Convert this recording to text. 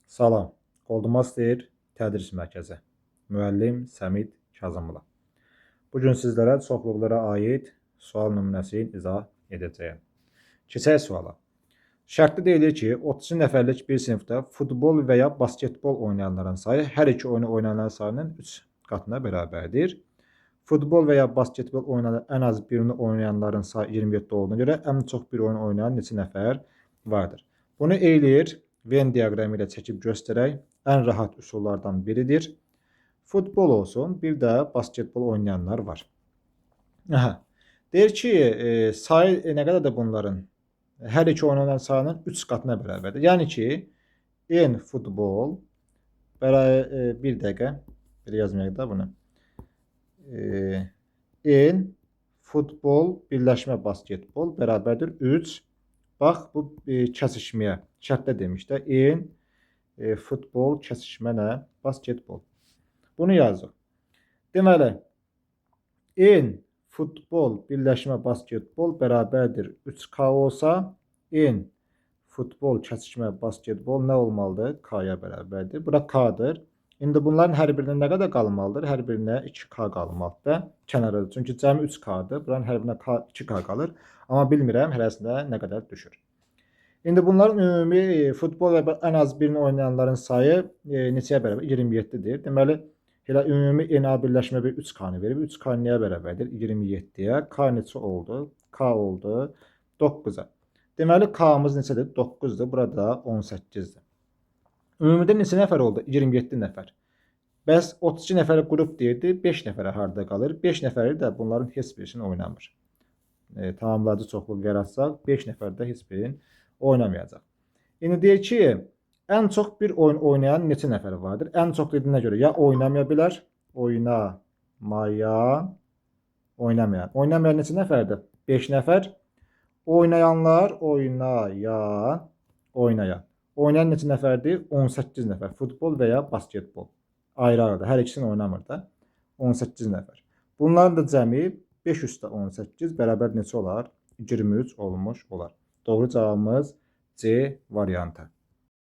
Salam, Goldmaster Tədris Mərkəzi. Müəllim Səmid Kazımlı. Bu gün sizlərə çoxluqlara aid sual nümunəsini izah edəcəyəm. Keçək suala. Şərtdə deyilir ki, 32 nəfərlik bir sinifdə futbol və ya basketbol oynayanların sayı hər iki oyunu oynayanların sayının 3 qatına bərabərdir. Futbol və ya basketbol oynayan ən az birini oynayanların sayı 27 olduğuna görə ən çox bir oyun oynayan neçə nəfər vardır? Bunu eləyir Venn diaqramı ilə çəkib göstərək. Ən rahat üsullardan biridir. Futbol olsun, bir də basketbol oynayanlar var. Aha. Deyir ki, sayı nə qədərdir bunların? Hər iki oynanan sayının 3 qatına bərabərdir. Yəni ki, N futbol bir dəqiqə, belə yazmayaq da bunu. N futbol birləşmə basketbol bərabərdir 3. Bax, bu kəsişməyə, şərtdə demiş də, N futbol kəsişmə nə? Basketbol. Bunu yazdıq. Deməli, N futbol birləşmə basketbol bərabərdir 3K olsa, N futbol kəsişmə basketbol nə olmalıdır? K-ya bərabərdir. Bura K-dır. İndi bunların hər birinə nə qədər qalmalıdır? Hər birinə 2K qalmalıdır. Kənarıdır. Çünki cəmi 3K-dır. Buranın hər birinə K, 2K qalır. Amma bilmirəm hərəsində nə qədər düşür. İndi bunların ümumi futbol və ən az birini oynayanların sayı neçəyə bərabər? 27-dir. Deməli, elə ümumi NA birləşmə bir 3K-nı verib. 3K nəyə bərabərdir? 27-yə. K neçə oldu? K oldu 9-a. Deməli, K-mız neçədir? 9-dur. Burada 18-dir. Ümumidə neçə nəfər oldu? 27 nəfər. Bəs 32 nəfərlik qrup deyirdi, 5 nəfərə harda qalır? 5 nəfəri də bunların heç birisini oynamır. Tamamlayıcı çoxluq yaratsaq, 5 nəfər də heç birini oynamayacaq. İndi deyir ki, ən çox bir oyun oynayan neçə nəfər vardır? Ən çox dediyinə görə ya oynamaya bilər, oynamayan, oynamayan. Oynamayan neçə nəfərdir? 5 nəfər. Oynayanlar, oynayan, oynayan. Oynayan neçə nəfərdir? 18 nəfər. Futbol və ya basketbol. Ayrı-ayrıdır. Hər ikisini oynamır da. 18 nəfər. Bunların da cəmi 5 üstə 18 bərabər neçə olar? 23 olmuş olar. Doğru cavabımız C variantı.